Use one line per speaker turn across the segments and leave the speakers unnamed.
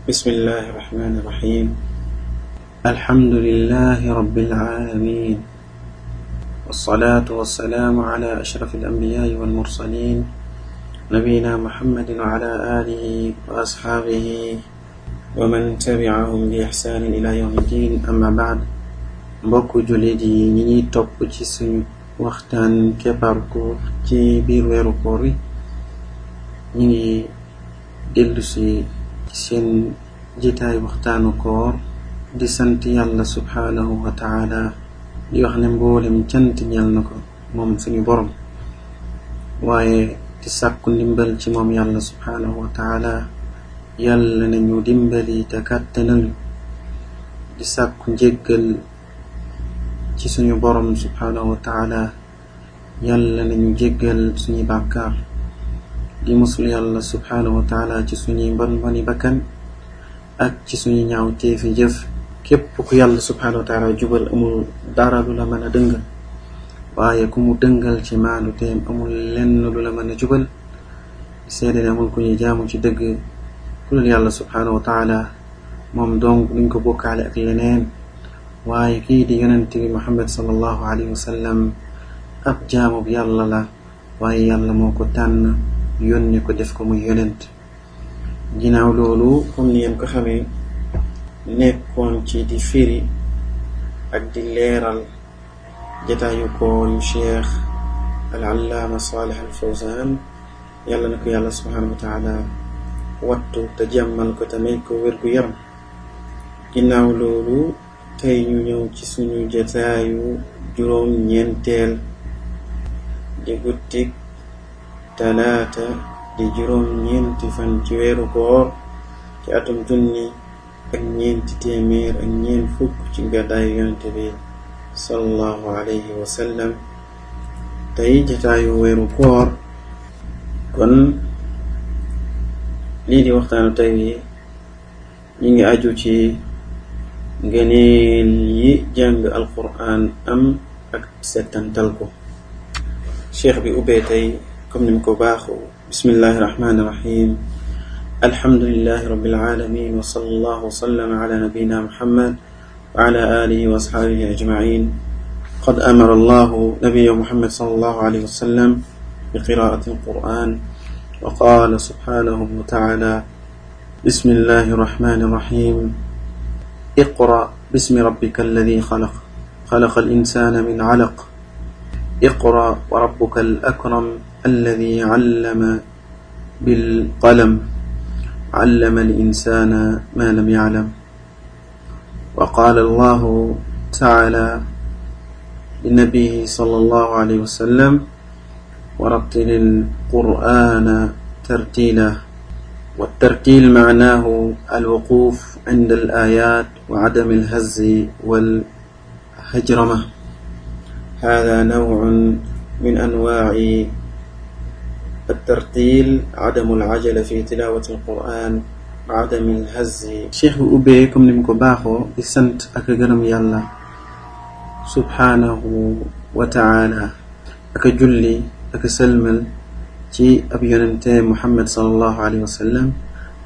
بسم الله الرحمن الرحيم الحمد لله رب العالمين والصلاة والسلام على أشرف الأنبياء والمرسلين نبينا محمد وعلى آله وأصحابه ومن تبعهم بإحسان إلى يوم الدين أما بعد mbokku jullit yi ñi ñuy topp ci suñu waxtaan Keparu Koor ci biir weeru koor wi ñi ngi dellu si seen jitaay waxtaanu koor di sant yàlla subhaanahu wa taala di wax ne mboolem cant ñel na ko moom suñu borom waaye di sàkku ndimbal ci moom yàlla subhaanahu wa taala yàlla nañu dimbali te kàttanal di sàkku njéggal ci suñu borom subhaanahu wa taala yàlla nañu jéggal suñu bàkkaar di musul yàlla subhaanahu wa taala ci suñuy mboni bakkan ak ci suñu ñaaw teefi jëf képp ku yàlla subhaanahu wa taala jubal amul dara lu la mën a dëngal waaye ku mu dëngal ci maandu teem amul lenn lu la mën a jubal seede ne amul ku ñuy jaamu ci dëgg ku dul yàlla subhaanahu wa taala moom donc duñ ko bokkaale ak leneen waaye kii di yonent bi Muhammad sallallahu alayhi wa sallam ab jaamu bi yàlla la waaye yàlla moo ko tànn yónni ko def ko muy yonent ginnaaw loolu comme ni ngeen ko xamee nekkoon ci di firi ak di leeral jataayu koor yu cheikh al-allaama Saalih al-Fawzaan yàlla na ko yàlla subhaanahu wa taala wattu te jàmmal ko te may ko wér gu yaram ginnaaw loolu tey ñu ñëw ci suñu jataayu juróom ñeenteel di guddik talaata di juróom ñeenti fan ci weeru koor ci atum junni ak ñeenti téeméer ak ñeent fukk ci gàddaayu yonente bi sallallahu alayhi wa sallam tey jataayu weeru koor kon lii di waxtaanu tey wi ñu ngi aju ci ngëneel yi jàng alquran am ak settantal ko cheikh bi ubbee tey comme ni mu ko baaxoo bismillahi rahmani rahim alhamdulillahi rabbil alamin wa sallallahu wa sallama ala nabiyyina muhammad wa ala alihi wa ashabihi ajma'in qad amara allahu nabiyya muhammad sallallahu alayhi wa sallam bi qira'ati alquran wa qala subhanahu wa ta'ala bismillahi rahmani rahim اقرأ باسم ربك الذي خلق الإنسان من علق اقرأ وربك الأكرم الذي علم بالقلم علم الإنسان ما لم يعلم وقال الله تعالى لنبيه صلى الله عليه وسلم ورتل القرآن ترتيلا والترتيل معناه الوقوف عند الآيات وعدم الهز والهجرمة هذا نوع من أنواع الترتيل عدم العجلة في تلاوة القرآن وعدم الهز شيخ أبيكم نمكو باخو بسنت أكغرم يالله سبحانه وتعالى أكجلي أكسلمل ci ab yonente Muhammad sallallahu alayhi wa sallam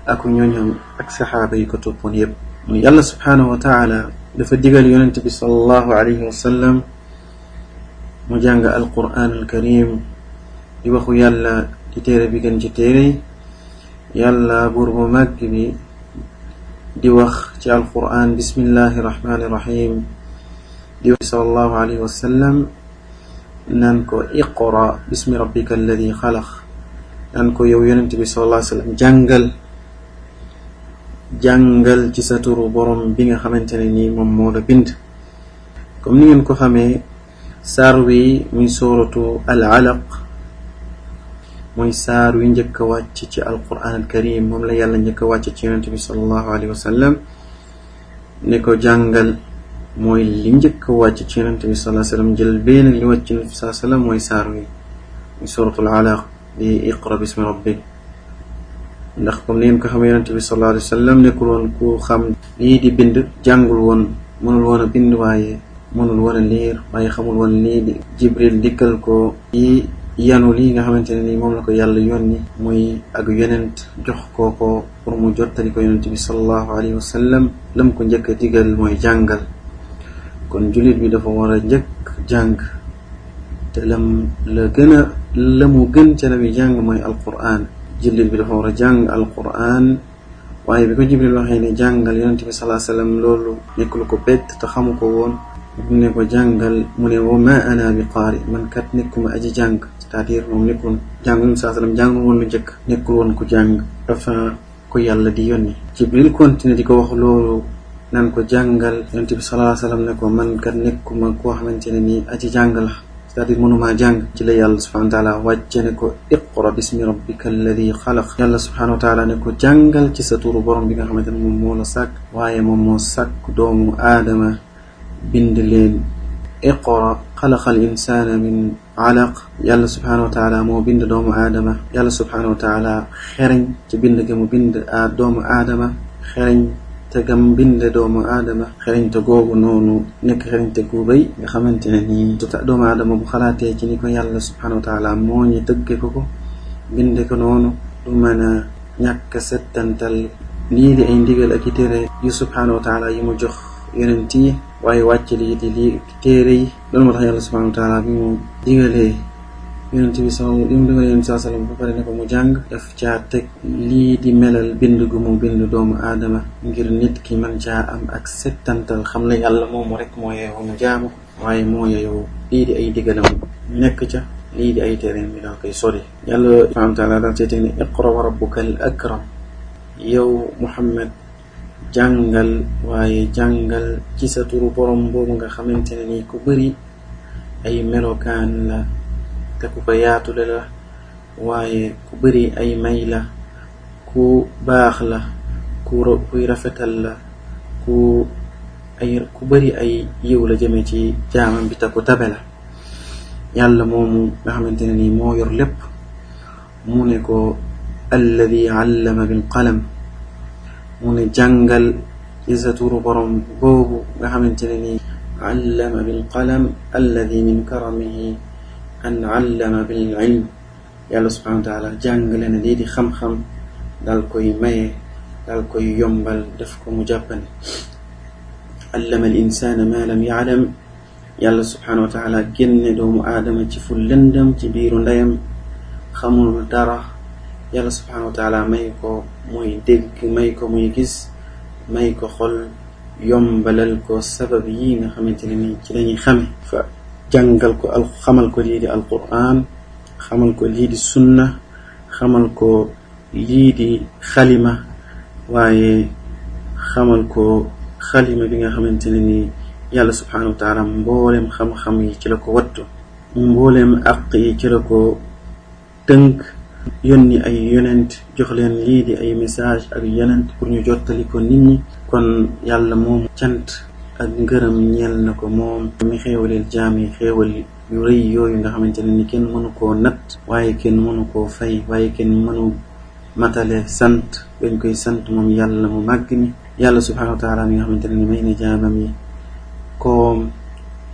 ak ñooñam ak saxaaba yi ko toppoon yépp mu yàlla subhaanahu wa taala dafa digal yonente bi sallallahu alayhi wa sallam mu jàng alquran alkarim di waxu yàlla di téere bi gën ci téere yàlla buur bu màgg bi di wax ci alquran bismillahi rahmani rahim di wax sallallahu alayhi wa sallam naan ko iqra bismi rabbika alladi xalaq naan ko yow yonent bi sallallahu alayhi wa sallam jàngal ci sa turu borom bi nga xamante ne nii moom moo la bind comme ni ngeen ko xamee saar wi muy sooratu al alaq muy saar wi njëkk a wàcc ci alquran al karim moom la yàlla njëkk a wàcc ci yonent bi sallallahu alayhi wa sallam ne ko jàngal mooy li njëkk a wàcc ci yonent bi sallallahu alayhi wa sallam jël benn li wàcc ci sallallahu alayhi wa sallam mooy saar wi muy suratul alaq di iqra bismi rabbik ndax comme ni ngeen ko xam yonent bi sallallahu alayhi wa sallam nekkul woon ku xam lii di bind jàngul woon mënul woon a bind waaye mënul woon a liir waaye xamul woon lii di jibril dikkal ko yi yanu lii nga xamante ne nii moom la ko yàlla yónni muy ak yonent jox ko pour mu jottali ko yonent bi sallallahu alayhi wa sallam lam ko njëkk a digal mooy jàngal. kon jullit bi dafa war a njëkk jàng te la mu gën ca la muy jàng mooy alquran. jullit bi dafa war a jàng alquran, waaye bi ko Jibril waxee ne jàngal yonent bi sallallahu alayhi wa sallam loolu nekk lu ko bett te xamu ko woon. mu ne ko jàngal mu ne wa ma ana bi qaari, man kat nekkuma aji jàng, c'est-à-dire moom nekkul jàngul sallallahu alayhi wa sallam jàngul woon lu njëkk, nekkul woon ku jàng, dafa ko yàlla di yónni. Jibril continue di ko wax loolu naan ko jàngal. yonent bi sallallahu alayhi wa sallam ne ko man kat nekkuma koo xamante ne nii aji jàng la, c'est-à-dire mënumaa jàng. ci la yàlla subhanahu wa taala wàcce ne ko iqra bismi rabbika alladi xalaq. yàlla subhanahu wa taala ne ko jàngal ci sa turu borom bi nga xamante ne moom moo la sàkk, waaye moom moo sàkk doomu aadama bind leen. iqra xalaqal insaana min alaq. yàlla subhanahu wa taala moo bind doomu aadama. yàlla subhanahu wa taala xereñ ci bind ga mu bind doomu aadama, xereñ te gam bind doomu aadama, xereñte googu noonu nekk xereñte gu rëy nga xamante ne nii doomu aadama bu xalaatee ci ni ko yàlla subhanahu wa taala moo ñu tëgge ko binde ko noonu, du mën a ñàkk settantal lii di ay ndigal ak i téere yu subhanahu wa taala yi mu jox yonent yi, waaye wàcc lii di téere yi. loolu moo tax yàlla subhanahu wa taala bi mu digalee yonent bi sallam ba pare ne ko mu jàng, daf caa teg lii di melal bind gu mu bind doomu aadama ngir nit ki man caa am ak settantal, xam la yàlla moomu rek moo yeewoo mu jaamu, waaye moo yeewoo lii di ay digalam nekk ca, lii di ay téereem bi daal koy sori. yàlla subhanahu wa taala daal see teg ne iqra wa rabbuka al akram. yow Muhammad jàngal, waaye jàngal ci sa turu borom boobu nga xamante ne nii ku bëri ay melokaan la te ku ko yaatule la, waaye ku bëri ay may la, ku baax la, kuy rafetal la, ku bëri ay yiw la jëme ci jaamam bi te ku tabe la. yàlla moomu nga xamante ne nii moo yor lépp, mu ne ko alladi allama bil qalam, mu ne jàngal ci sa turu borom boobu nga xamante ne nii allama bil qalam alladi min karamihi an allama bil ilm. yàlla subhanahu wa taala jàngale na lii di xam-xam, daal koy maye, daal koy yombal, def ko mu jàppane. allama al insana ma lam ya'lam. yàlla subhanahu wa taala génne doomu aadama ci fu lëndëm ci biiru ndeyam, xamul dara. yàlla subhanahu wa taala may ko muy dégg, may ko muy gis, may ko xol, yombalal ko sabab yi nga xamante ne ni ci lañuy xame. fa jàngal ko xamal ko lii di alquran, xamal ko lii di sunna, xamal ko lii di xalima, waaye xamal ko xalima bi nga xamante ne ni yàlla subhanahu wa taala mboolem xam-xam yi ci la ko wattu, mboolem aq yi ci la ko tënk. yónni ay yonent, jox leen lii di ay message ak yonent pour ñu jottali ko nit ñi. kon yàlla moom cant ak ngërëm ñeel na ko moom mi xéewaleel jaam yi xéewal yu rëy yooyu nga xamante ne ni kenn mënu koo natt, waaye kenn mënu koo fay, waaye kenn mënu matale sant. dañ koy sant moom yàlla mu màgg mi, yàlla subhanahu wa taala mi nga xamante ne ni may na jaamam yi koom,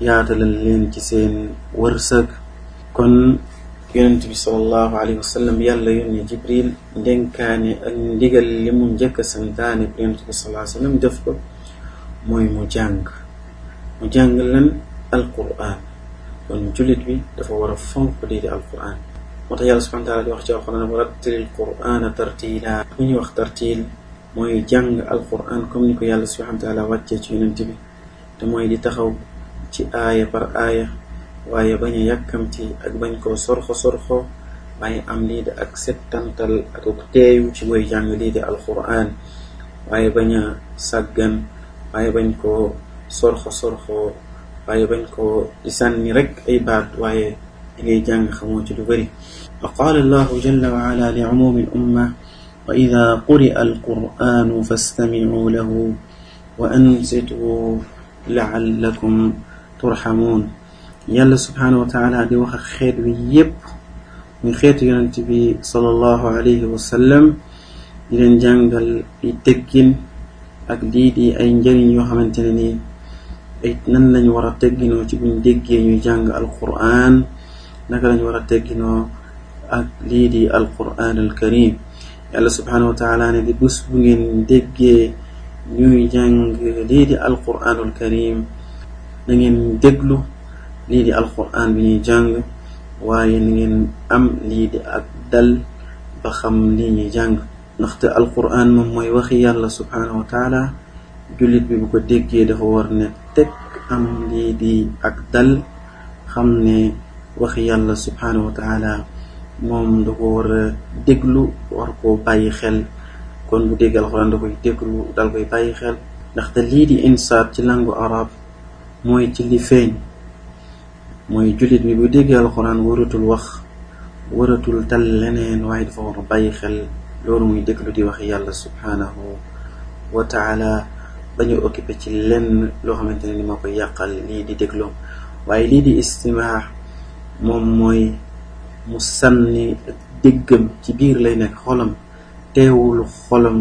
yaatalal leen ci seen wërsëg. kon yonent bi sallallahu alayhi wa sallam yàlla yónni Jibril ndenkaane ak ndigal li mu njëkk a santaane pour yonent bi sallallahu alayhi wa sallam def ko mooy mu jàng lan alquran. kon jullit bi dafa war a fonk lii di alquran. moo tax yàlla subhanahu wa taala di wax ci alquran wa rattilil qur'ana tartila. bu ñuy wax tartil mooy jàng alquran comme ni ko yàlla subhanahu wa taala wàccee ci yonent bi, te mooy di taxaw ci aaya par aaya, waaye bañ a yàkkamti ak bañ koo sorxo waaye am lii di ak settantal ak teeyu ci booy jàng lii di alquran, waaye bañ a sàggan, waaye bañ koo sorxo waaye bañ koo di sànni rek ay baat, waaye di ngay jàng xamoo ci lu bëri. wa qaala allahu jalla wa ala li umumi al umma wa ida quri'a alquranu fastami'u lahu wa ansitu la'allakum turhamun. yàlla subhanahu wa taala di wax ak xeet wi yépp, muy xeetu yonent bi sallallahu alayhi wa sallam, di leen jàngal di teggin ak lii di ay njëriñ yoo xamante ne nii ay nan lañ war a tegginoo ci buñ déggee ñuy jàng alquran, naka lañu war a tegginoo ak lii di alquran al karim. yàlla subhanahu wa taala ne di bés bu ngeen déggee ñuy jàng lii di alquranul karim na ngeen déglu lii di alquran bi ñuy jàng, waaye na ngeen am lii di ak dal ba xam lii ñuy jàng, ndaxte alquran moom mooy waxi yàlla subhanahu wa taala. jullit bi bu ko déggee dafa war ne teg am lii di ak dal, xam ne waxi yàlla subhanahu wa taala moom da ko war a déglu, war koo bàyyi xel. kon bu dégg alquran da koy déglu, dal koy bàyyi xel, ndaxte lii di insaat ci langue arabe mooy ci li feeñ. mooy jullit bi bu déggee alquran waratul wax, waratul tal leneen, waaye dafa war a bàyyi xel loolu muy déglu di waxi yàlla subhanahu wa taala, bañu occupé ci lenn loo xamante ne ni moo koy yàqal lii di dégloo. waaye lii di istimaax moom mooy mu sànni déggam ci biir lay nekk xolam, teewul xolam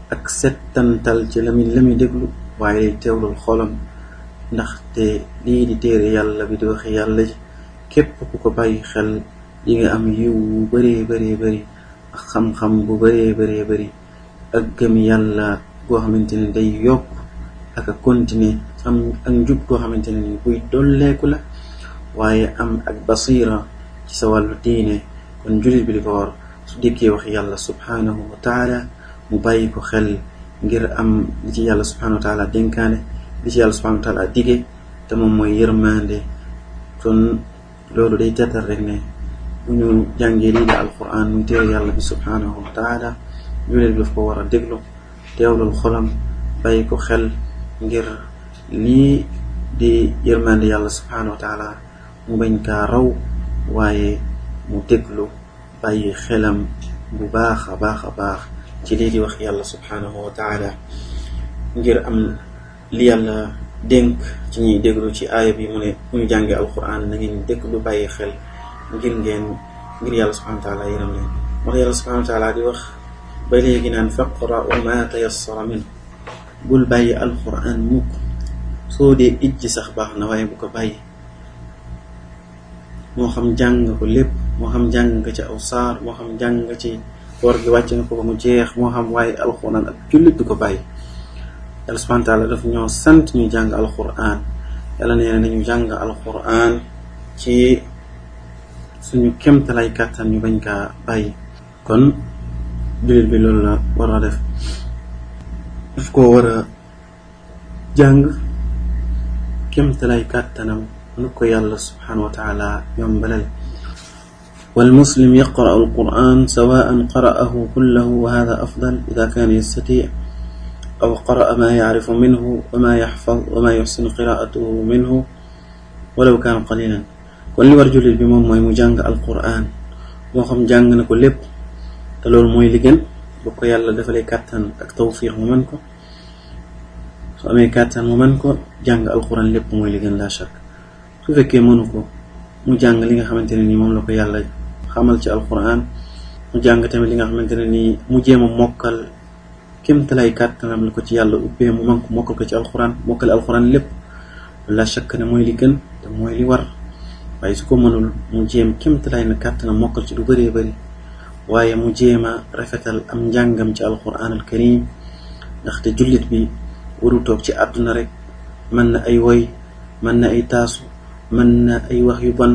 ak settantal ci la muy déglu, waaye teewlul xolam, ndaxte lii di téere yàlla bi di waxi yàlla ji képp ku ko bàyyi xel di nga am yiw bu bëree bari ak xam-xam bu bëree bari ak gëm yàlla goo xamante ne day yokk ak a continuer, am ak njub goo xamante ne ni buy dolleeku la, waaye am ak basira ci sa wàllu diine. kon jullit bi li ko war su déggee wax yàlla subhanahu wa taala mu bàyyi ko xel ngir am li ci yàlla subhanahu wa taala dénkaane, li ci yàlla subhanahu wa taala dige, te moom mooy yërmande. kon loolu day teetal rek ne bu ñu jàngee lii di alquran muy téere yàlla bi subhanahu wa taala, jullit bi daf ko war a déglu, teewlul xolam, bàyyi ko xel ngir lii di yërmande yàlla subhanahu wa taala mu bañ kaa raw, waaye mu déglu bàyyi xelam bu baax a baax ci lii di wax yàlla subhanahu wa taala, ngir am li yàlla dénk ci ñuy déglu ci aaya bi mu ne bu ñu jàngee alquran na ngeen déglu bàyyi xel ngir yàlla subhanahu wa taala yërëm leen. wax yàlla subhanahu wa taala di wax ba léegi naan faqra'u ma tayassara min, bul bàyyi alquran mukk, soo dee ijji sax baax na waaye bu ko bàyyi. moo xam jàng nga ko lépp, moo xam jàng nga ci aw saar, moo xam jàng nga ci koor gi wàcc nga ko ba mu jeex, moo xam, waaye alquran ak jullit du ko bàyyi. yàlla subhanahu wa taala daf ñoo sant ñu jàng alquran. yàlla nee na nañu jàng alquran ci suñu kemtalay kàttan, ñu bañ kaa bàyyi. kon jullit bi loolu la war a def, daf ko war a jàng kemtalay kàttanam nu ko yàlla subhanahu wa taala yombalal. والمسلم يقرأ القرآن سواء قرأه كله وهذا أفضل إذا كان يستطيع، أو قرأ ما يعرف منه وما يحفظ وما يحسن قراءته منه ولو كان قليلا. kon li war jullit bi moom mooy mu jàng alquran, moo xam jàng na ko lépp, te loolu mooy li gën bu ko yàlla defalee kàttan ak tawfiq mu mën ko. su amee kàttan mu mën ko jàng alquran lépp mooy li gën la shak. su fekkee mënu ko mu jàng li nga xamante ne nii moom la ko yàlla xamal ci alquran, mu jàng tamit li nga xamante ne nii mu jéem a mokkal kémtalay kàttanam la ko ci yàlla ubbee mu mën ko mokkal ko ci alquran, mokkale alquran lépp la shak ne mooy li gën te mooy li war. waaye su ko mënul mu jéem kémtalay na kàttanam mokkal ci lu bëree bëri, waaye mu jéem a rafetal am njàngam ci alquran al karim, ndaxte jullit bi waru toog ci àdduna rek mën na ay woy, mën na ay taasu, mën na ay wax yu bon,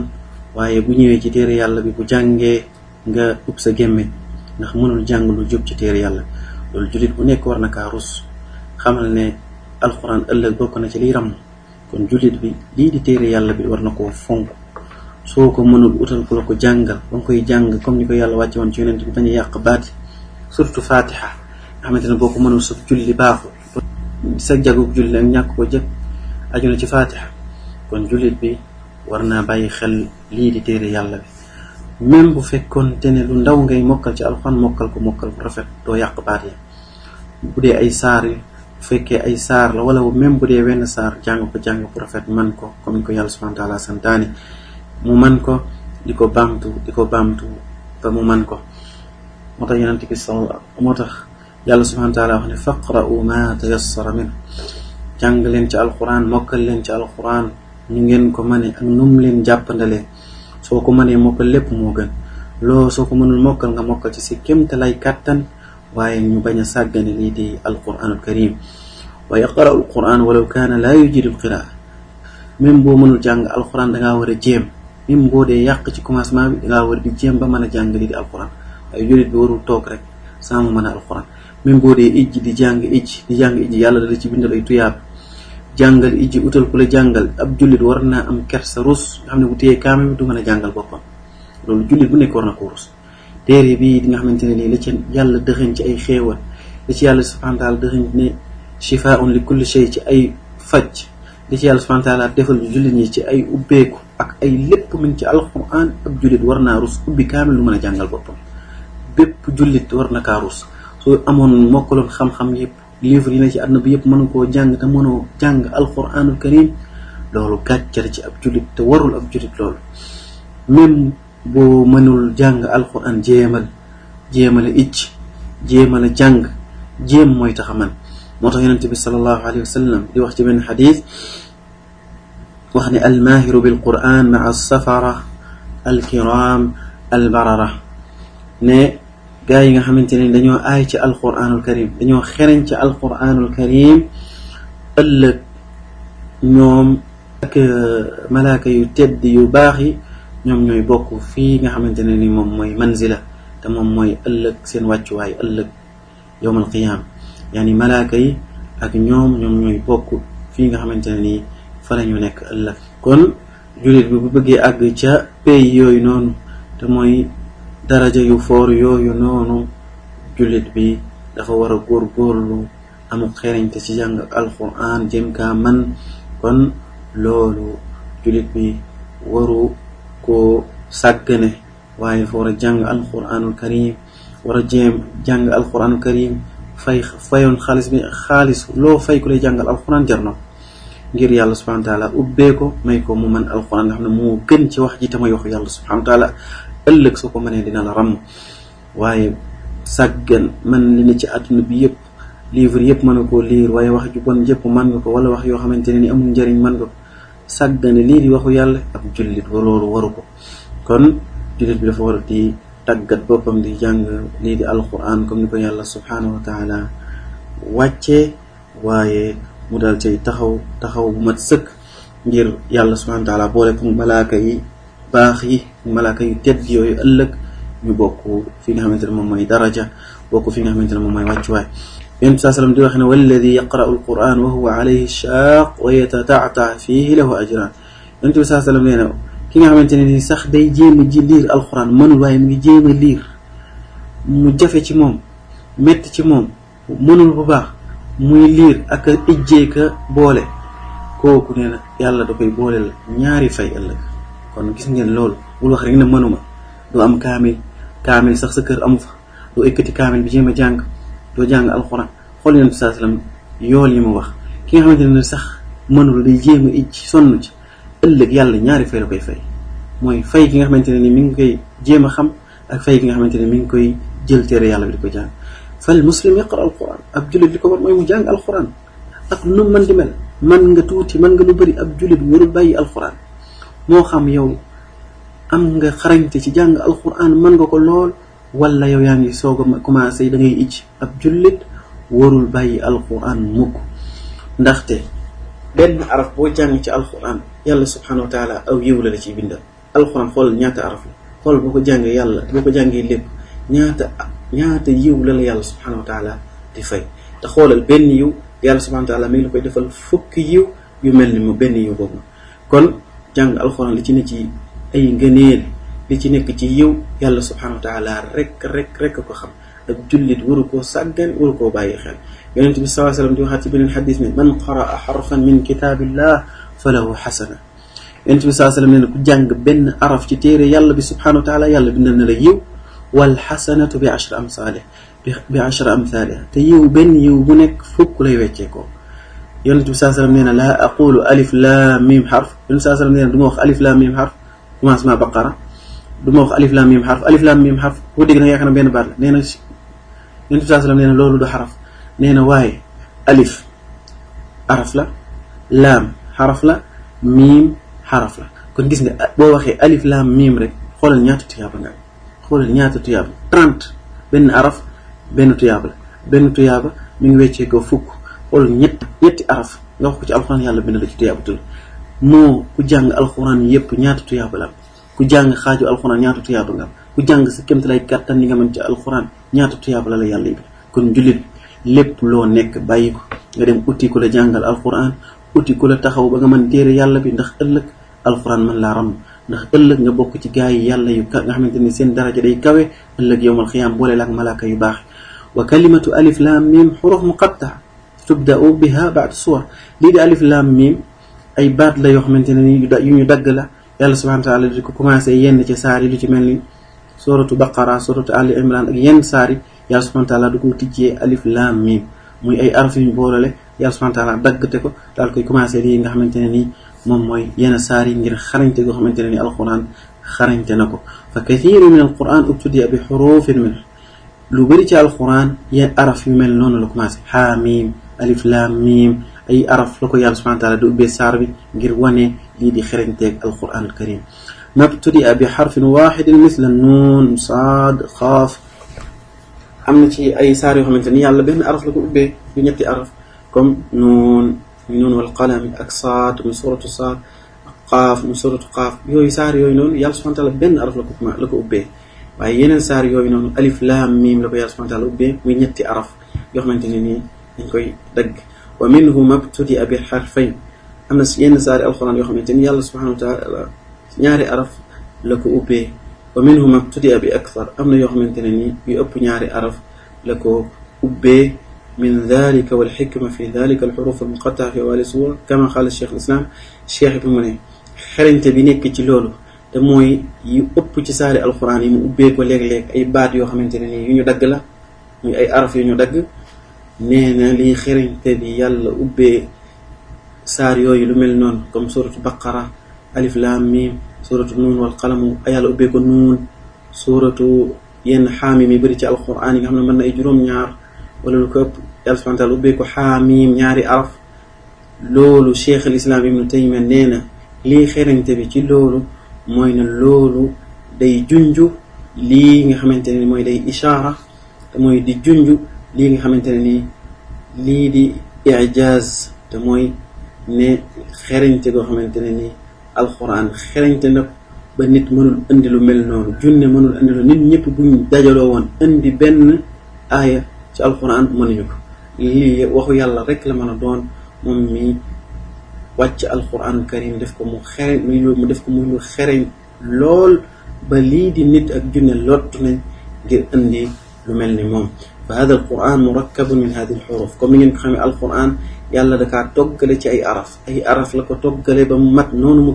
waaye bu ñëwee ci téere yàlla bi bu jàngee nga ub sa gémmiñ ndax mënul jàng lu jub ci téere yàlla. loolu jullit bu nekk war na kaa rus, xamal ne alquran ëllëg bokk na ci liy ram. kon jullit bi lii di téere yàlla bi war na koo fonk. soo ko mënul utal ku la ko jàngal ba nga koy jàng comme ni ko yàlla wàcce woon ci yonent bi, bañ a yàq baati, surtout fatiha nga xamante ne boo ko mënul sa julli baaxul, sa jagug julli ak ñàkk ko jëg aju na ci fatiha. kon jullit bi war naa bàyyi xel lii di téere yàlla bi, même bu fekkoon te ne lu ndaw ngay mokkal ci alxuraan, mokkal ko bu rafet, doo yàq baat yi. bu dee ay saar yi, bu fekkee ay saar la, wala même bu dee wenn saar, jàng bu rafet, man ko comme ni ko yàlla subhanahu wa taala santaane, mu man ko di ko baamtu ba mu man ko. moo tax yonent bi moo tax yàlla subhanahu wa taala wax ne faqra'u ma tayassara min, jàng leen ci alquran, mokkal leen ci alquran ñu ngeen ko mane ak num leen jàppandalee. soo ko mënee mokkal lépp moo gën loo soo ko mënul mokkal nga mokkal ci si kémte lay kàttan waaye ñu bañ a sàggane lii di alquranul karim wa yaqra'u alquran walaw kaana laa yujidu alqiraa même boo mënul jàng alquran dangaa war a jéem même boo dee yàq ci commencement bi dangaa war di jéem ba mën a jàng lii di alquran waaye jullit bi warul toog rek sans mu mën a alquran même boo dee ijji di jàng ijji yàlla dala ci bindal ay tuyaab jàngal ijji utal ku la jàngal ab jullit war naa am kersa rus nga xam ne bu téyee kaame bi du mën a jàngal boppam loolu jullit bu nekk war na ko rus téere bii di nga xamante ne nii la ci yàlla dëxëñ ci ay xéewal la ci yàlla subhanahu wa taala dëxëñ ne shifaa'un li kulli shay ci ay faj li ci yàlla subhanahu wa taala defal jullit ñi ci ay ubbeeku ak ay lépp min ci alquran ab jullit war naa rus ubbi kaamil lu mën a jàngal boppam bépp jullit war na kaa rus soo amoon mokkaloon xam-xam yëpp livre yi na ci àdduna bi yëpp mënu koo jàng te mënoo jàng alquranul karim loolu gàccal ci ab jullit te warul ab jullit loolu même boo mënul jàng alquran jéemal a icc jéemal a jàng jéem mooy tax a man moo tax yonente bi sallallahu alayhi wa sallam di wax ci benn xadis wax ne almaahiru bil quran maa alsafara alkiram albarara ne gaa yi nga xamante ne dañoo aay ci alquranul karim dañoo xereñ ci alquranul karim ëllëg ñoom ak malaaka yu tedd yu baax yi ñoom ñooy bokk fii nga xamante ne ni moom mooy manzila te moom mooy ëllëg seen wàccuwaay ëllëg yowmal qiyaam yaani malaaka yi ak ñoom ñooy bokk fii nga xamante ne nii fa la ñu nekk ëllëg kon jullit bi bu bëggee àgg ca pays yooyu noonu te mooy daraja yu foor yooyu noonu jullit bi dafa war a góorgóorlu amul xereñte ci jàng alquran jëm kaa man kon loolu jullit bi waru ko sàggane waaye dafa war a jàng alquranul karim war a jéem jàng alquranul karim fayoon xaalis loo fay ku lay jàngal alquran jar na ngir yàlla subhanahu wa taala ubbee ko may ko mu mën alquran nga xam ne moo gën ci wax ji te may waxu yàlla subhanahu wa taala ëllëg soo ko mënee dina la ràmm waaye sàggan man li ne ci àdduna bi yëpp livre yëpp mën nga koo liir waaye wax ju bon jëpp mën nga ko wala wax yoo xamante ne ni amul njëriñ mën nga ko sàggane lii di waxu yàlla ab jullit loolu waru ko kon jullit bi dafa war a di tàggat boppam di jàng lii di alquran comme ni ko yàlla subhanahu wa taala wàccee waaye mu dal cay taxaw bu mat sëkk ngir yàlla subhanahu wa taala boole ko malaaka yi baax yi malaaka yu tedd yooyu ëllëg ñu bokk fi nga xamante ne moom mooy daraja bokk fi nga xamante ne moom mooy wàccuwaay yonent bi sallam di wax ne walladi yaqra'u alquran wa huwa alayhi shaaq wa yatata'ta fihi lahu ajran yonent bi sallam nee na ki nga xamante ne ni sax day jéem a liir alquran mënul waaye mu ngi jéem a liir mu jafe ci moom metti ci moom mënul bu baax muy liir ak a ijjee ka boole kooku nee na yàlla da koy booleel ñaari fay ëllëg kon gis ngeen loolu bul wax rek ne mënuma doo am kaamil sax sa kër amu fa doo ekkati kaamil bi jéem a jàng doo jàng alquran xool yonent bi sallam yool yi mu wax ki nga xamante ne sax mënul day jéem a ijj sonn ci ëllëg yàlla ñaari fay la koy fay mooy fay ki nga xamante ne ni mi ngi koy jéem a xam ak fay ki nga xamante ne mi ngi koy jël téere yàlla bi di ko jàng fal muslim yaqra alquran ab jullit li ko war mooy mu jàng alquran ak nu mën di mel man nga tuuti man nga lu bëri ab jullit warul bàyyi alquran moo xam yow am nga xarañte ci jàng alquran mën nga ko lool wala yow yaa ngi soog a commencé da ngay icc ab jullit warul bàyyi alquran mukk ndaxte benn araf boo jàng ci alquran yàlla subhanahu wa taala aw yiw la ciy bindal alquran xool ñaata araf la xool boo ko jàngee yàlla boo ko jàngee lépp ñaata yiw la yàlla subhanahu wa taala di fay te xoolal benn yiw yàlla subhanahu wa taala mi ngi la koy defal fukki yiw yu mel ni mu benn yiw boobu kon jàng alquran li ci ne ci ay ngëneel li ci nekk ci yiw yàlla subhanahu wa taala rek ko xam ak jullit waru koo sàggan waru koo bàyyi xel yonent bi sallallahu alayhi wasallam di waxaat ci beneen xadis ne man qaraa xarfan min kitaabillah falahu xasana yonent bi sallallahu alayhi wasallam nee na ku jàng benn araf ci téere yàlla bi subhanahu wa taala yàlla bindal na la yiw wal xasanatu bi ashri amsalih te yiw benn yiw bu nekk fukk lay weccee ko yonent bi sallallahu alayhi wasallam nee na laa aqulu alif lam mim xarf yonent bi sallallahu alayhi wasallam nee na du ma wax alif lam mim xarf commencement baqara du ma wax alif lam mim xarf alif lam mim xarf boo dégg na yaakaar na benn baat la nee na yonent bi sallallahu alayhi wasallam nee na loolu du xaraf nee na waaye alif araf la laam xaraf la miim xaraf la kon gis nga boo waxee alif lam mim rek xoolal ñaata tuyaaba nga xoolal ñaata tuyaaba 30 benn araf benn tuyaaba la benn tuyaaba mi ngi weccee ko fukk xoolal ñetti araf nga wax ko ci alxuraan yàlla bind la ci tuyaaba tul moo ku jàng alxuraan yépp ñaata tuyaaba la ku jàng xaaju alxuraan ñaata tuyaaba nga ku jàng sa kéemtalaay kàttan li nga mën ci alxuraan ñaata tuyaaba la yàlla yi kon jullit lépp loo nekk bàyyi ko nga dem uti ku la jàngal alxuraan uti ku la taxaw ba nga mën téere yàlla bi ndax ëllëg alxuraan mën laa ram ndax ëllëg nga bokk ci gaa yi yàlla yu nga xamante ni seen daraja day kawe ëllëg yowmal xiyaam boole la ak malaaka yu baax wa kalimatu alif lam mim xuruf muqatta tubda'u biha ba'd suwar lii di alif lam mim ay baat la yoo xamante ne ni yu ñu dagg la yàlla subhanahu wa taala di ko commencé yenn ci saar yi lu ci mel ni suratu baqara suratu ali imran ak yenn saar yi yàlla subhanahu wa taala du ko tijjee alif lam mim muy ay araf yu ñu boolale yàlla subhanahu wa taala daggate ko daal koy commencé lii nga xamante ne nii moom mooy yenn saar yi ngir xarañte goo xamante ne ni alquran xarañte na ko fa kathiru min alquran ubtudia bi xurufin min lu bëri ci alquran yenn araf yu mel noonu la commencé ha mim alif lam mim ay araf la ko yàlla subhanahu wa taala di ubbee saar bi ngir wane lii di xarañteeg alquran alkarim mabtudia bi xarfin waxidin misla nuun saad xaaf am na ci ay saar yoo xamante ni yàlla benn araf la ko ubbee yu ñetti araf comme nuun wal qalam ak saad muy suratu saad ak qaaf muy suratu qaaf yooyu saar yooyu noonu yàlla subhanahu wa taala benn araf la ko ubbee waaye yeneen saar yooyu noonu alif lam mim la ko yàlla subhanahu wa taala ubbee muy ñetti araf yoo xamante ne nii dañ koy dagg wa minhu mabtudia bi xarfayn am na yenn saari alquran yoo xamante ni yàlla subhanahu wa taala ñaari araf la ko ubbee wa minhu mabtudia bi akthar am na yoo xamante ne nii yu ëpp ñaari araf la ko ubbee min dalika wal xikma fi dalika al xuruf al muqataa fi awali suwar kama qaala cheikh al islam cheikh bi mu ne xerañte bi nekk ci loolu te mooy yu ëpp ci saari alquran yi mu ubbee ko léeg-léeg ay baat yoo xamante ne nii yu ñu dagg la muy ay araf yu ñu dagg nee na lii xerañte bi yàlla ubbee saar yooyu lu mel noonu comme suratu baqara alif lam mim suratu nuun wal qalamu yàlla ubbee ko nuun suratu yenn xaamim yi bëri ci alquran yi nga xam ne mën na ay juróom-ñaar wala lu ko ëpp yàlla subhanahu wa taala ubbee ko xaamim ñaari araf loolu cheikh al islam ibnu taymiya nee na lii xerañte bi ci loolu mooy ne loolu day junju lii nga xamante ne mooy day ishaara te mooy di junju lii nga xamante ne nii lii di ijaaz te mooy ne xerañte goo xamante ne nii alquran xerañte na ba nit mënul indi lu mel noonu junne mënul indi lu nit ñëpp buñ dajaloo woon indi benn aaya ci alquran mënuñu ko lii waxu yàlla rek la mën a doon moom mi wàcc alquran karim def ko mu xereñ mu def ko muy lu xereñ lool ba lii di nit ak junne lottu nañ ngir indi lu mel ni moom fa hada alquran murakkabun min hadi alxuruf comme ni ngeen ko xamee alquran yàlla dakaa toggale ci ay araf la ko toggale ba mu mat noonu mu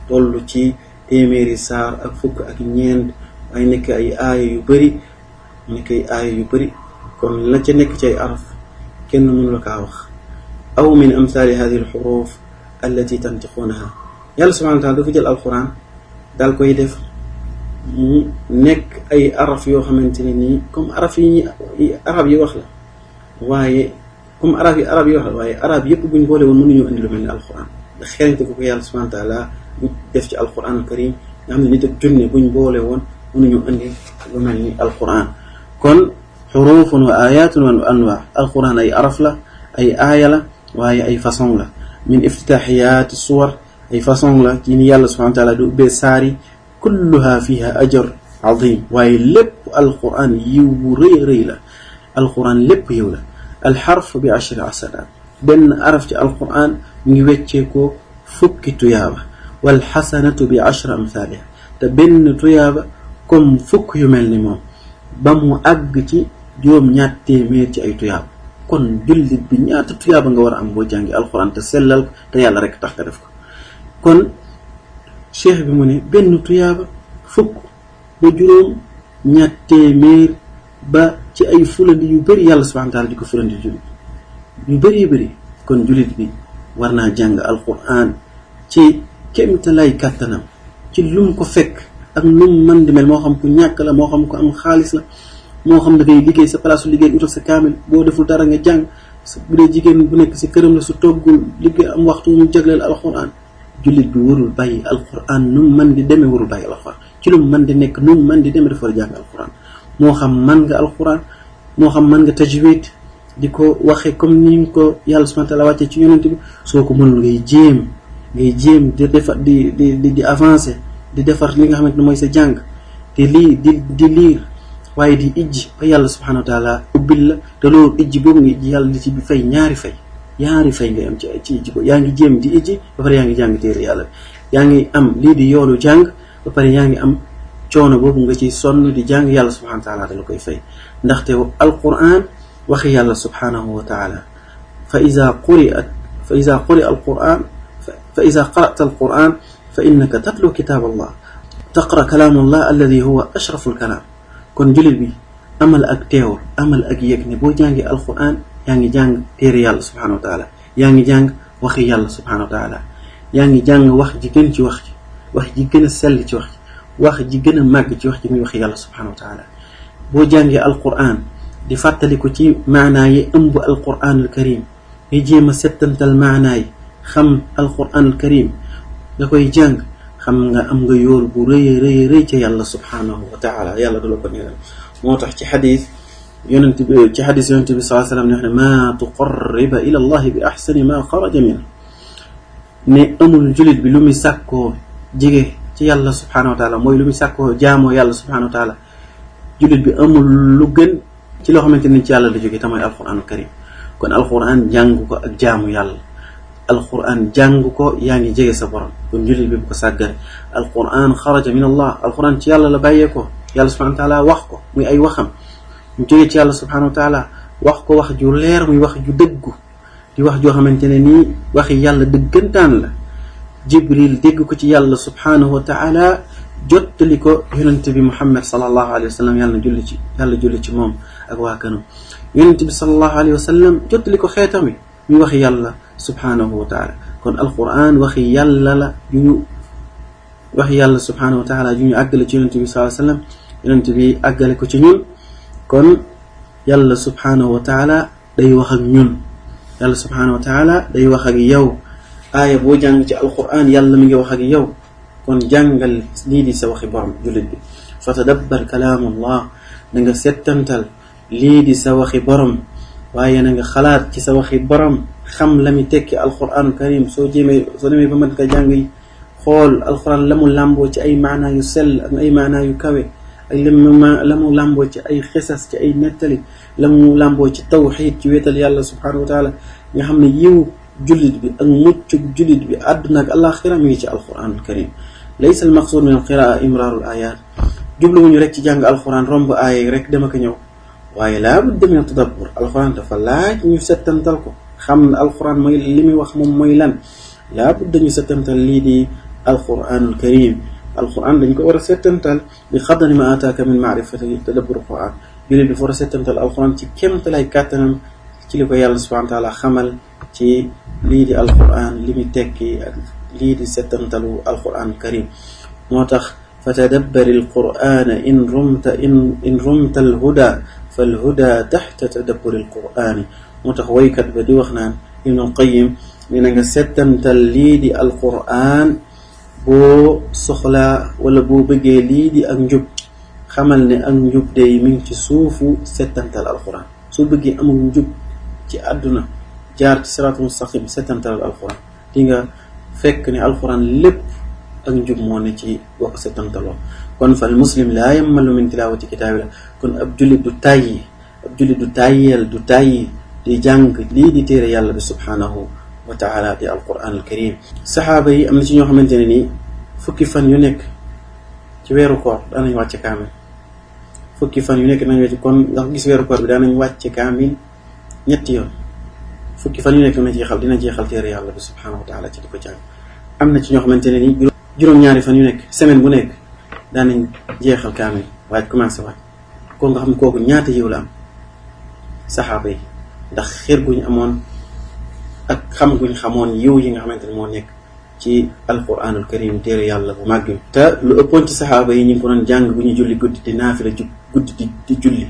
toll ci téeméeri saar ak fukk ak ñeent ay nekk ay aaya yu bëri kon la ca nekk ci ay araf kenn mënu la kaa wax aw min amthali hadi alxuruf allati tantiqunaha yàlla subhanahu wa taala dafa jël alquran daal koy def mu nekk ay araf yoo xamante ne nii comme arab yi wax la waaye comme arab yi wax la waaye arab yëpp buñ boole woon mënuñoo indi lu mel ni alquran ndax xerañte ko yàlla subhanahu wa taala bu def ci alquran al karim nga xam ne nit ak junne buñ boole woon mënuñoo indi lu mel ni alquran kon xurufun wa ayatun wa anwa alquran ay araf la ay aaya la waaye ay façon la min iftitaaxiyaati suwar ay façon la ci ni yàlla subhanahu wa taala du ubbee saari kulluha fiha ajr azim waaye lépp alquran yiw bu rëy la alquran lépp yiw la alxarf bi ashri asanaat benn araf ci alquran mu ngi weccee ko fukki tuyaaba wal xasanatu bi ashri amthaliha te benn tuyaaba comme fukk yu mel ni moom ba mu àgg ci juróom-ñaar téeméer ci ay tuyaaba kon jullit bi ñaata tuyaaba nga war a am boo jàngi alquran te sellal ko te yàlla rek tax nga def ko kon cheikh bi mu ne benn tuyaaba fukk ba juróom-ñaar téeméer ba ci ay fulandi yu bëri yàlla subhanahu wa taala di ko fulandi jullit yu bëri kon jullit bi war naa jàng alquran ci kéemtalaay kàttanam ci lum ko fekk ak lum mën di mel moo xam ku ñàkk la moo xam ku am xaalis la moo xam da ngay liggéey sa place su liggéey utal sa kaamil boo deful dara nga jàng bu dee jigéen bu nekk si këram la su toggul liggéey am waxtu mu jagleel alquran jullit bi warul bàyyi alquran nu mu mën di demee warul bàyyi alquran ci lu mu mën di nekk nu mu mën di demee dafa war a jàng alquran moo xam mën nga alquran moo xam mën nga tajwid di ko waxee comme ni ko yàlla subhanahu wa ta'ala wàccee ci yonent bi soo ko mënul ngay jéem di defar di avancer di defar li nga xamante ne mooy sa jàng te lii di liir waaye di ijji ba yàlla subhanahu wa ta'ala ubbil la te loolu ijji boobu nga ijji yàlla di ci bi fay ñaari fay ngay am ci ijji ko yaa ngi jéem di ijji ba pare yaa ngi jàng téere yàlla bi yaa ngi am lii di yoolu jàng ba pare yaa ngi am coono boobu nga ci sonn di jàng yàlla subhanahu wa ta'ala da la koy fay ndaxte alquran waxi yàlla subhanahu wa ta'ala fa iza qara'ta alquran fa innaka tatlu kitab allah taqra kalam allah alladhi huwa ashrafu alkalam kon jullit bi amal ak teewul amal ak yëg ne boo jàngee alquran yaa ngi jàng téere yàlla subhanahu wa ta'ala yaa ngi jàng waxi yàlla subhanahu wa ta'ala yaa ngi jàng wax ji gën ci wax ji wax ji gën a sell ci wax ji gën a màgg ci wax ji muy waxi yàlla subhanahu wa ta'ala boo jàngee alquran di fàttaliku ci maanaa yi ëmb alquran alkarim nga jéem a settantal maanaa yi xam alquran alkarim nga koy jàng xam nga am nga yool bu rëy ca yàlla subhanahu wa ta'ala yàlla du la ko neeral moo tax ci xadis yonent bi sallallahu alayhi wa sallam ne wax ne ma tuqarriba ila allahi bi ahsani ma xaraja min ne amul julit bi lu muy sàkkoo jege ci yàlla subhanahu wa ta'ala mooy lu muy sàkkoo jaamoo yàlla subhanahu wa ta'ala julit bi amul lu gën ci loo xamante ni ci yàlla la jóge te mooy alquranul karim kon alquran jàng ko ak jaamu yàlla alquran jàng ko yaa ngi jege sa borom kon jullit bi bu ko sàggane alquran xaraja min allah alquran ci yàlla la bàyyee ko yàlla subhanahu wa ta'ala wax ko muy ay waxam mu jóge ci yàlla subhanahu wa ta'ala wax ko wax ju leer muy wax ju dëggu di wax joo xamante ne nii waxi yàlla dëggantaan la jibril dégg ko ci yàlla subhanahu wa ta'ala jottali ko yonent bi muhammad sallallahu alayhi wa sallam yàlla julli ci moom ak waa kanam yonent bi sallallahu alayhi wa sallam jottali ko xeetam wi muy waxi yàlla subhanahu wa ta'ala kon alquran waxi yàlla subhanahu wa ta'ala ju ñu àggale ci yonent bi sallallahu alayhi wa sallam yonent bi àggale ko ci ñun kon yàlla subhanahu wa ta'ala day wax ak ñun yàlla subhanahu wa ta'ala day wax ak yow aaya boo jàng ci alquran yàlla mi ngi wax ak yow kon jàngal lii di sa waxi borom jullit bi fa tadabbar kalaamullah na nga settantal lii di sa waxi borom waaye na nga xalaat ci sa waxi borom xam la mi tekki alquranul karim soo demee ba mën ka jàng yi xool alquran la mu làmboo ci ay maanaa yu sell ak ay maanaa yu kawe ak la mu làmboo ci ay xisas ci ay nettali la mu làmboo ci tawxiid ci wéetal yàlla subhanahu wa taala nga xam ne yiw jullit bi ak muccug jullit bi àdduna ak alaxira mi ngi ci alquranul karim laysa al maqsud min al qiraa imraarul ayat jubluwuñu rek ci jàng alquran romb aaya yi rek dama ko ñëw waaye laa budda min tadabbur alquran dafa laaj ñu settantal ko xam ne alquran mooy li muy wax moom mooy lan laa budda ñu settantal lii di alquranul karim alquran dañ ko war a settantal bi xadari ma ataaka min maarifati tadabbur alquran jullit bi war a settantal alquran ci kéemtalay kàttanam ci li ko yàlla subhanahu wa taala xamal ci lii di alquran li muy tekki ak lii di settantalu alquran karim moo tax fa tadabbari alqurana in rumta alhuda falhuda taxta tadabburi alqurani moo tax waykat ba di wax naan ibnul qayim ni na nga settantal lii di alquran boo soxlaa wala boo bëggee lii di ak njub xamal ne ak njub day mi ngi ci suufu settantal alquran soo bëggee amul njub ci àdduna jaar ci siraatul mustaqim settantal alquran di nga fekk ne alquran lépp ak njub moo ne ci boo ko settantaloo kon fal muslim laa yammalu min tilaawati kitaabillah kon ab jullit du tàyyi du tàyyi di jàng lii di téere yàlla bi subhanahu wa taala di alquran alkarim saxaaba yi am na ci ñoo xamante ne nii fukki fan yu nekk ci weeru koor daanañ wàcce kaamil fukki fan yu nekk nañ wàcce kon ndax gis weeru koor bi daanañ wàcce kaamil ñetti yoon fukki fan yu nekk dina jeexal téere yàlla bi subhanahu wa taala ci di ko jàng am na ci ñoo xamante ne nii juróom-ñaari fan yu nekk semaine bu nekk daanañ jeexal kaamil waaye commencé waaj ko nga xam ne kooku ñaata yiw la am saxaaba yi ndax xeer guñ amoon ak xam guñ xamoon yiw yi nga xamante ne moo nekk ci alquranul karim téere yàlla bu màgg te lu ëppoon ci saxaaba yi ñu ngi ko doon jàng bu ñu julli guddi di naafila guddi di julli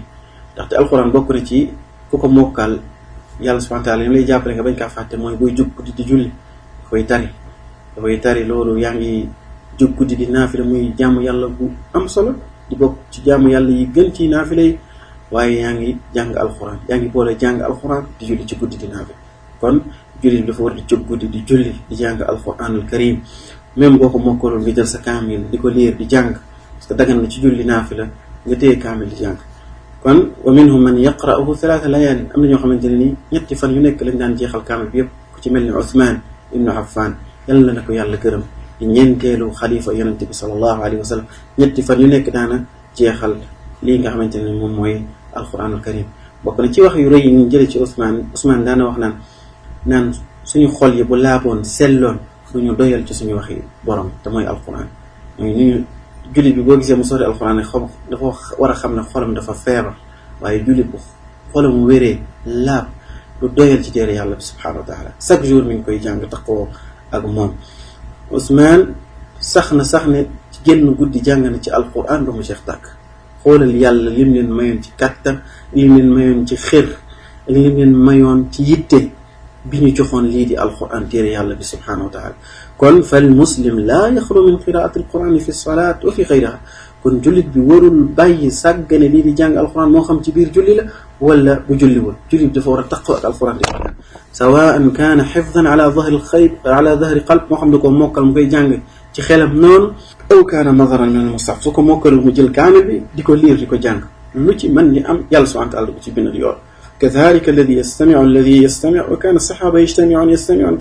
ndaxte alquran bokk na ci ku ko mokkal yàlla subhanahu wa taala li lay jàppale nga bañ kaa fàtte mooy buy jug guddi di julli koy tari dafay tari loolu yaa ngi jóg guddi di naafila muy jaamu yàlla bu am solo di bokk ci jaamu yàlla yi gën ci naafila yi waaye yaa ngi jàng alxuraan yaa ngi boole jàng alxuraan di julli ci guddi di naafila kon julli bi dafa war di jóg guddi di julli di jàng alxuraanul karim même boo ko mokkaloon nga jël sa kaamil di ko liir di jàng parce que dagan na ci julli naafila nga téye kaamil di jàng kon wa minhum man yaqra'uhu 3 layaalin am na ñoo xamante ne nii ñetti fan yu nekk lañ daan jeexal kaamil bi yëpp ku ci mel ni Usmaan ibnu Affan yàlla na ko yàlla gërëm di ñeenteelu xalifa yonente bi sallallahu alayhi wa sallam ñetti fan yu nekk daana jeexal lii nga xamante ne moom mooy alquranul karim bokk na ci wax yu rëy yi ñu jële ci Usmaan daana wax naan suñu xol yi bu laaboon selloon duñu doyal ci suñu waxi borom te mooy alquran mooy ni ñu jullit bi boo gisee mu sori alquran ne xam dafa war a xam ne xolam dafa feebar waaye jullit bu xolam wéree laab du doyal ci téere yàlla bi subhanahu wa taala chaque jour mi ngi koy jàng taxoo ak moom Usmaan sax ne ci génn guddi jàng na ci alquran ba mu jeex tàkk xoolal yàlla lim leen mayoon ci kàttan lim leen mayoon ci xër ak lim leen mayoon ci yitte bi ñu joxoon lii di alquran téere yàlla bi subhanahu wa taala kon fal muslim laa yaxlu min qiraati alquran fi salaat wa fi xayriha kon jullit bi warul bàyyi sàggane lii di jàng alquran moo xam ci biir julli la wala bu julliwul jullit bi dafa war a taqoo ak alquran di ko sawaan kaana xifdan ala dahri qalb moo xam ne ko mokkal mu koy jàng ci xelam noonu aw kaana nadaran min almustaf su ko mokkalul mu jël kaamil bi di ko liir di ko jàng lu ci mën ni am yàlla subhanahu wa taala ko ci bindal yoon kadhalika alladi yastamiu wa kaana saxaaba yastamiuun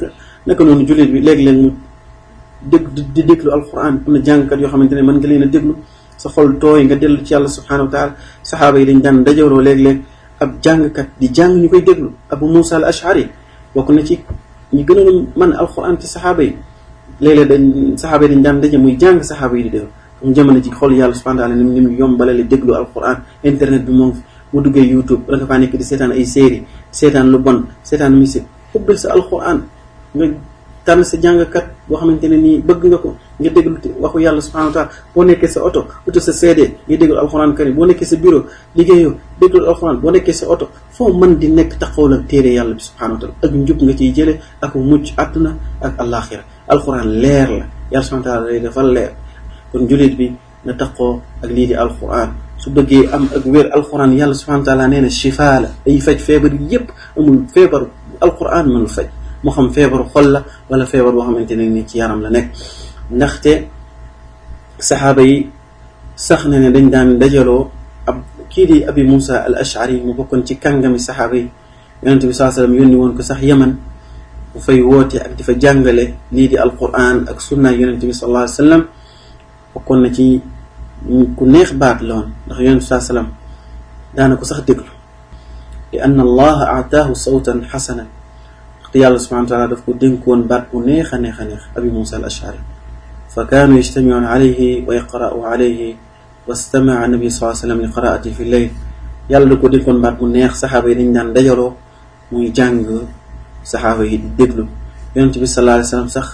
naka noonu jullit bi léeg-léeg mu di déglu alquran am na jàngkat yoo xamante ne mën nga leen a déglu sa xol tooy nga dellu ci yàlla subhanahu wa taala saxaaba yi dañ daan dajaloo léeg-léeg ab jàngkat di jàng ñu koy déglu Abu Musa al Ashari bokk na ci ñu gënoon mën alquran ci saxaaba yi léeg-léeg saxaaba yi dañ daan daje muy jàng saxaaba yi di déglu mu jamono ci xol yàlla subhanahu wa taala ni mu yombalale déglu alquran internet bi moom mu duggee YouTube da nga faa nekk di seetaan ay série seetaan lu bon seetaan musique ubbil sa alquran nga tànn sa jàngkat boo xamante ne nii bëgg nga ko nga déglu waxu yàlla subhanahu wa taala boo nekkee sa oto utu sa CD nga déglu alquran karim boo nekkee sa bureau liggéeyoo déglu alquran boo nekkee sa oto foo mën di nekk taxawal ak téere yàlla bi subhanahu wa taala ak njub nga ciy jële ak mucc àdduna ak alaxira alquran leer la yàlla subhanahu wa taala lay dafa leer kon jullit bi na taxoo ak lii di alquran su bëggee am ak wér alquran yàlla subhanahu wa taala nee na shifa la day faj feebar yépp amul feebar alquran mënul faj moo xam feebaru xol la wala feebar boo xamante ne ni ci yaram la nekk ndaxte saxaaba yi sax na ne dañ daan dajaloo ab kii di Abi Musa al Ashari mu bokkoon ci kàngami saxaaba yi yonente bi sallallahu alayhi wasallam yónni woon ko sax Yaman bu fay woote ak di fa jàngale lii di alquran ak sunna yonente bi sallallahu alayhi wasallam bokkoon na ci ku neex baat la woon ndax yonente bi sallallahu alayhi wasallam daana ko sax déglu li anna allaha aataahu sawtan xasanan te yàlla subhanahu wa taala daf ko dénkoon baat bu neex a neex a neex Abi Musa al Ashari fa kaanu yajtamiuun alayhi wa yaqra'u alayhi wastamaa nabi sallallahu alayhi wa sallam li qiraati fi layl yàlla da ko dénkoon baat bu neex saxaaba yi dañ daan dajaloo muy jàng saxaaba yi di déglu yonent bi sallallahu alayhi wa sallam sax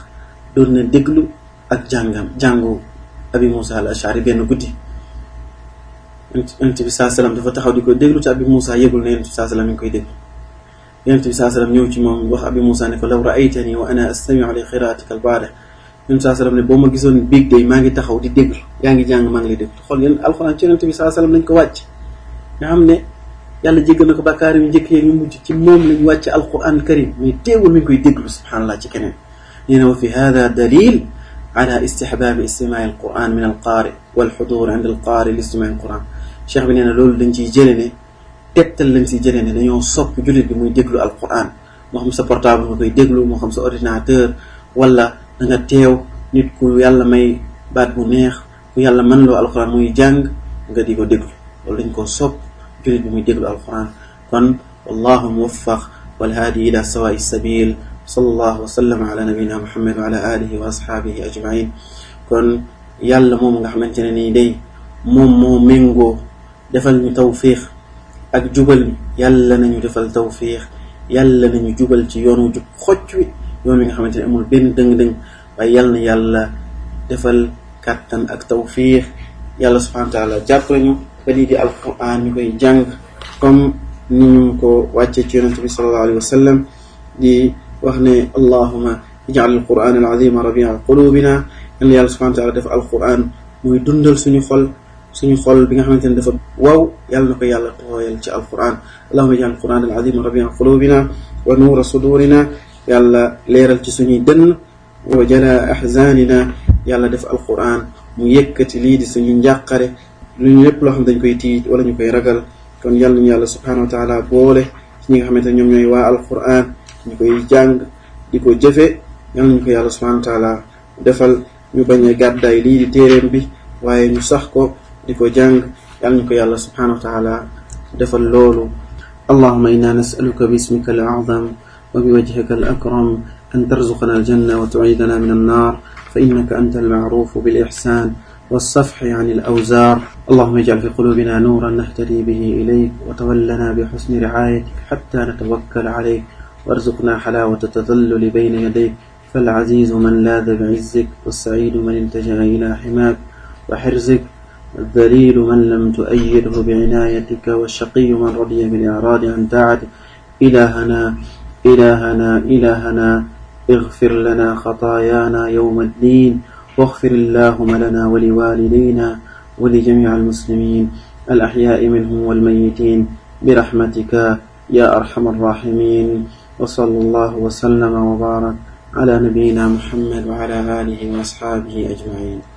doon na déglu ak jàngu Abi Musa al Ashari benn guddi yonent bi sallallahu alayhi wa sallam dafa taxaw di ko déglu te Abi Musa yëgul ne yonent bi sallallahu alayhi wa sallam mi ngi koy déglu yonent bi sallallahu alayhi wa sallam ñëw ci moom wax Abi Musa ne ko law ra'aytani wa ana astami'u li qira'atika al-baarih yonent bi sallallahu alayhi wa sallam ne boo ma gisoon biig day maa ngi taxaw di déglu yaa ngi jàng maa ngi lay déglu xool yéen alxuraan ci yonent bi sallallahu alayhi wa sallam lañ ko wàcc nga xam ne yàlla jéggal na ko bàkkaar yu njëkk yi ñu mujj ci moom lañ wàcc alquran karim mais teewul mi ngi koy déglu subhanallah ci keneen nee na wa fi hada dalil ala istihbaabi istimaai alquran min alqaari walxudur inda alqaari li istimaai alquran cheikh bi nee na loolu dañ ciy jële ne tegtal lañ ciy jële ne dañoo sopp jullit bi muy déglu alquran moo xam sa portable nga koy déglu moo xam sa ordinateur wala da nga teew nit ku yàlla may baat bu neex ku yàlla mën loo alquran muy jàng nga di ko déglu loolu dañ koo sopp jullit bi muy déglu alquran kon wallahu muwaffaq walhaadi ila sawaa'i sabil sallallahu wa sallam ala nabina muhammad wa ala alihi wa ashabihi ajmain kon yàlla moom nga xamante ne nii day moom moo méngoo defal ñu tawfiix ak jubal yàlla nañu defal tawfiix yàlla nañu jubal ci yoonu jub xocc wi yoon wi nga xamante ne amul benn dëng-dëng waaye yàlla na yàlla defal kàttan ak tawfiix yàlla subhanahu wa taala jàppale ñu ba lii di alquran ñu koy jàng comme ni ñu ko wàccee ci yonente bi sallallahu alayhi wa sallam di wax ne allahuma ij'al al-Qur'an al-azim rabi'a qulubina yal na yàlla subhanahu wa ta'ala def al-Qur'an muy dundal suñu xol bi nga xamante ne dafa waaw yàlla na ko yàlla tooyal ci al-Qur'an allahumma ij'al al-Qur'an al-azim rabi'a qulubina wa nuura sudurina yàlla leeral ci suñuy dënn wa jalaa ahzanina yàlla def al-Qur'an mu yëkkati lii di suñu njàqare lu ñu lépp loo xam dañ koy tiit wala ñu koy ragal kon yàlla ñu yàlla subhanahu wa ta'ala boole ci ñi nga xamante ne ñoom ñooy waa al-Qur'an ñu koy jàng di ko jëfe yàlla ñu ko yàlla subhanahu wa ta'ala defal ñu bañ a gàddaay lii di téeréem bi waaye ñu sax ko di ko jàng yàlla ñu ko yàlla subhanahu wa ta'ala defal loolu allahumma inna nas'aluka bismika al-a'zam wa biwajhika al-akram an tarzuqana al-janna wa tu'idana min an-nar fa innaka anta al-ma'ruf bil-ihsan والصفح عن الأوزار اللهم اجعل في قلوبنا نورا نهتدي به إليك وتولنا بحسن رعايتك حتى نتوكل عليك وارزقنا حلاوة التذلل بين يديك فالعزيز من لاذ بعزك والسعيد من التجأ إلى حماك وحرزك والذليل من لم تؤيده بعنايتك والشقي من رضي بالإعراض عن طاعتك إلهنا اغفر لنا خطايانا يوم الدين واغفر اللهم لنا ولوالدينا ولجميع المسلمين الأحياء منهم والميتين برحمتك يا أرحم الراحمين وصلى الله وسلم وبارك على نبينا محمد وعلى آله وأصحابه أجمعين